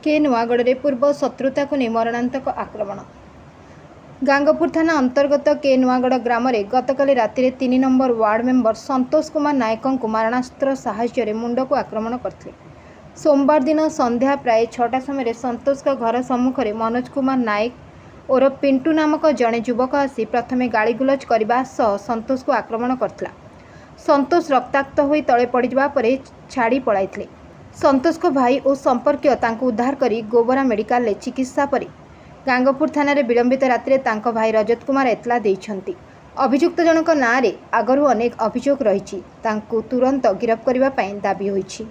କେ ନୂଆଗଡ଼ରେ ପୂର୍ବ ଶତ୍ରୁତାକୁ ନେଇ ମରଣାନ୍ତକ ଆକ୍ରମଣ। ଗାଙ୍ଗପୁର ଥାନା ଅନ୍ତର୍ଗତ କେ ନୂଆଗଡ଼ ଗ୍ରାମରେ ଗତକାଲି ରାତିରେ 3 number ward member Santosh Kumar ନାୟକଙ୍କୁ ମାରଣାସ୍ତ୍ର ସାହାଯ୍ୟରେ ମୁଣ୍ଡକୁ ଆକ୍ରମଣ କରିଥିଲେ। ସୋମବାର ଦିନ ସନ୍ଧ୍ୟା ପ୍ରାୟ 6ଟା ସମୟରେ ସନ୍ତୋଷଙ୍କ ଘର ସମ୍ମୁଖରେ ମନୋଜ କୁମାର ନାୟକ ଓରଫ ପିଣ୍ଟୁ ନାମକ ଜଣେ ଯୁବକ ଆସି ପ୍ରଥମେ ଗାଳିଗୁଲଜ କରିବା ସହ ସନ୍ତୋଷଙ୍କୁ ଆକ୍ରମଣ କରିଥିଲା। ସନ୍ତୋଷ ରକ୍ତାକ୍ତ ହୋଇ ତଳେ ପଡ଼ିଯିବା ପରେ ଛାଡ଼ି ପଳାଇଥିଲେ। ସନ୍ତୋଷଙ୍କ ଭାଇ ଓ ସମ୍ପର୍କୀୟ ତାଙ୍କୁ ଉଦ୍ଧାର କରି ଗୋବରା ମେଡିକାଲରେ ଚିକିତ୍ସା ପରେ ଗାଙ୍ଗପୁର ଥାନାରେ ବିଳମ୍ବିତ ରାତିରେ ତାଙ୍କ ଭାଇ ରଜତ କୁମାର ଏତଲା ଦେଇଛନ୍ତି। ଅଭିଯୁକ୍ତ ଜଣଙ୍କ ନାଁରେ ଆଗରୁ ଅନେକ ଅଭିଯୋଗ ରହିଛି। ତାଙ୍କୁ ତୁରନ୍ତ ଗିରଫ କରିବା ପାଇଁ ଦାବି ହୋଇଛି।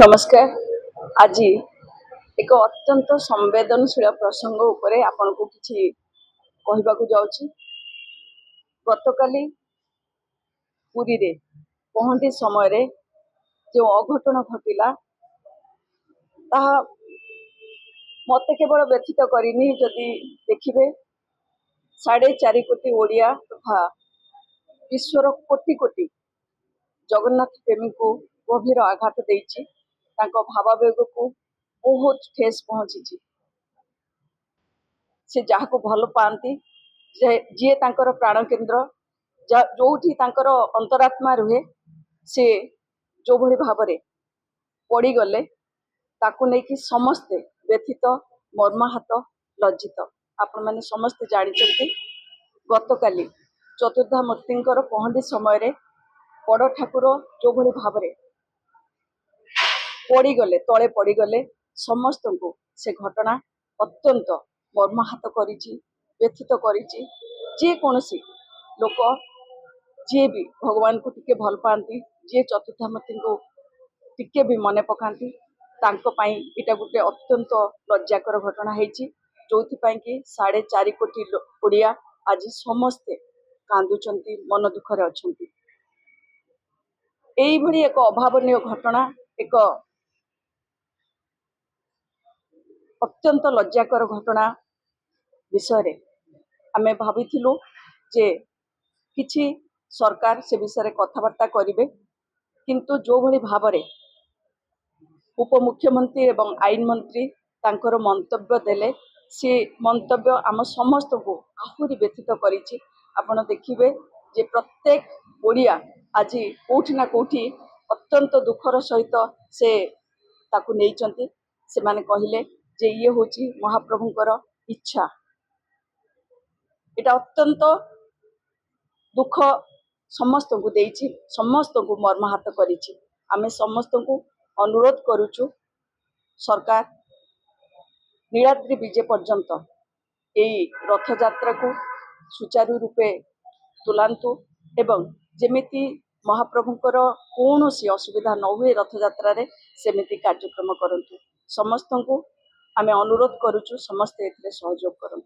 ନମସ୍କାର। ଆଜି ଏକ ଅତ୍ୟନ୍ତ ସମ୍ବେଦନଶୀଳ ପ୍ରସଙ୍ଗ ଉପରେ ଆପଣଙ୍କୁ କିଛି କହିବାକୁ ଯାଉଛି। ଗତକାଲି ପୁରୀରେ ପହଣ୍ଡି ସମୟରେ ଯେଉଁ ଅଘଟଣ ଘଟିଲା, ତାହା ମୋତେ କେବଳ ବ୍ୟଥିତ କରିନି। ଯଦି ଦେଖିବେ, 4.5 କୋଟି ଓଡ଼ିଆ ତଥା ବିଶ୍ୱର କୋଟି କୋଟି ଜଗନ୍ନାଥ ପ୍ରେମୀଙ୍କୁ ଗଭୀର ଆଘାତ ଦେଇଛି। ତାଙ୍କ ଭାବାବେଗକୁ ବହୁତ ଠେସ୍ ପହଞ୍ଚିଛି। ସେ ଯାହାକୁ ଭଲ ପାଆନ୍ତି, ଯେ ଯିଏ ତାଙ୍କର ପ୍ରାଣକେନ୍ଦ୍ର, ଯୋଉଠି ତାଙ୍କର ଅନ୍ତରାତ୍ମା ରୁହେ, ସେ ଯୋଉଭଳି ଭାବରେ ପଡ଼ିଗଲେ, ତାକୁ ନେଇକି ସମସ୍ତେ ବ୍ୟଥିତ, ମର୍ମାହତ, ଲଜ୍ଜିତ। ଆପଣମାନେ ସମସ୍ତେ ଜାଣିଛନ୍ତି, ଗତକାଲି ଚତୁର୍ଦ୍ଧା ମୂର୍ତ୍ତିଙ୍କର ପହଣ୍ଡି ସମୟରେ ବଡ଼ ଠାକୁର ଯୋଉଭଳି ଭାବରେ ପଡ଼ିଗଲେ, ତଳେ ପଡ଼ିଗଲେ, ସମସ୍ତଙ୍କୁ ସେ ଘଟଣା ଅତ୍ୟନ୍ତ ମର୍ମାହତ କରିଛି, ବ୍ୟଥିତ କରିଛି। ଯେକୌଣସି ଲୋକ, ଯିଏ ବି ଭଗବାନଙ୍କୁ ଟିକେ ଭଲ ପାଆନ୍ତି, ଯିଏ ଚତୁର୍ଦ୍ଧାମୂର୍ତ୍ତିଙ୍କୁ ଟିକେ ବି ମନେ ପକାନ୍ତି, ତାଙ୍କ ପାଇଁ ଏଇଟା ଗୋଟେ ଅତ୍ୟନ୍ତ ଲଜ୍ଜାକର ଘଟଣା ହେଇଛି, ଯୋଉଥିପାଇଁ କି 4.5 କୋଟି ଓଡ଼ିଆ ଆଜି ସମସ୍ତେ କାନ୍ଦୁଛନ୍ତି, ମନ ଦୁଃଖରେ ଅଛନ୍ତି। ଏଇଭଳି ଏକ ଅଭାବନୀୟ ଘଟଣା, ଏକ ଅତ୍ୟନ୍ତ ଲଜ୍ଜାକର ଘଟଣା ବିଷୟରେ ଆମେ ଭାବିଥିଲୁ ଯେ କିଛି ସରକାର ସେ ବିଷୟରେ କଥାବାର୍ତ୍ତା କରିବେ। କିନ୍ତୁ ଯୋଉଭଳି ଭାବରେ ଉପମୁଖ୍ୟମନ୍ତ୍ରୀ ଏବଂ ଆଇନ ମନ୍ତ୍ରୀ ତାଙ୍କର ମନ୍ତବ୍ୟ ଦେଲେ, ସେ ମନ୍ତବ୍ୟ ଆମ ସମସ୍ତଙ୍କୁ ଆହୁରି ବ୍ୟଥିତ କରିଛି। ଆପଣ ଦେଖିବେ ଯେ ପ୍ରତ୍ୟେକ ଓଡ଼ିଆ ଆଜି କୋଉଠି ନା କୋଉଠି ଅତ୍ୟନ୍ତ ଦୁଃଖର ସହିତ ସେ ତାକୁ ନେଇଛନ୍ତି। ସେମାନେ କହିଲେ ଯେ ଇଏ ହେଉଛି ମହାପ୍ରଭୁଙ୍କର ଇଚ୍ଛା। ଏଇଟା ଅତ୍ୟନ୍ତ ଦୁଃଖ ସମସ୍ତଙ୍କୁ ଦେଇଛି, ସମସ୍ତଙ୍କୁ ମର୍ମାହତ କରିଛି। ଆମେ ସମସ୍ତଙ୍କୁ ଅନୁରୋଧ କରୁଛୁ, ସରକାର ନୀଳାଦ୍ରି ବିଜେ ପର୍ଯ୍ୟନ୍ତ ଏଇ ରଥଯାତ୍ରାକୁ ସୁଚାରୁ ରୂପେ ତୁଲାନ୍ତୁ ଏବଂ ଯେମିତି ମହାପ୍ରଭୁଙ୍କର କୌଣସି ଅସୁବିଧା ନ ହୁଏ ରଥଯାତ୍ରାରେ, ସେମିତି କାର୍ଯ୍ୟକ୍ରମ କରନ୍ତୁ। ସମସ୍ତଙ୍କୁ ଆମେ ଅନୁରୋଧ କରୁଛୁ, ସମସ୍ତେ ଏଥିରେ ସହଯୋଗ କରନ୍ତୁ।